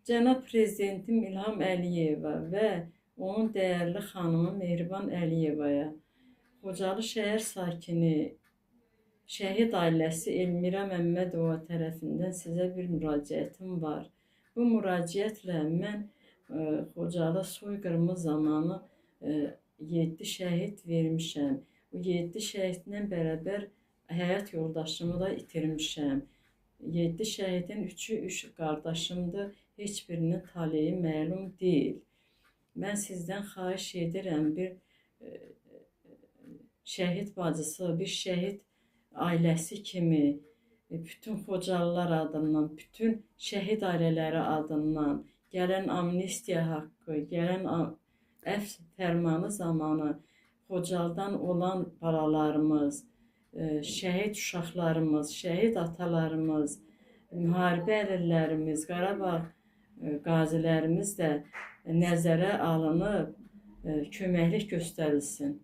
Cənab Prezidentim İlham Əliyevə və onun dəyərli xanımı Mehriban Əliyevaya, Xocalı şəhər sakini, şəhid ailəsi Elmira Məmmədova tərəfindən sizə bir müraciətim var. Bu müraciətlə mən Xocalı soyqırımı zamanı 7 şəhid vermişəm. Bu 7 şəhidlə bərabər həyat yoldaşımı da itirmişəm. 7 şəhidin 3-ü 3 qardaşımdır. Heç birinin taleyi məlum deyil. Mən sizdən xahiş edirəm, bir şəhid bacısı, bir şəhid ailəsi kimi bütün Xocalılar adından, bütün şəhid ailələri adından gələn amnistiya haqqı, gələn əfv fərmanı zamanı Xocalıdan olan balalarımız, şəhid uşaqlarımız, şəhid atalarımız, müharibə əlillərimiz, Qarabağ qazilərimiz də nəzərə alınıb köməklik göstərilsin.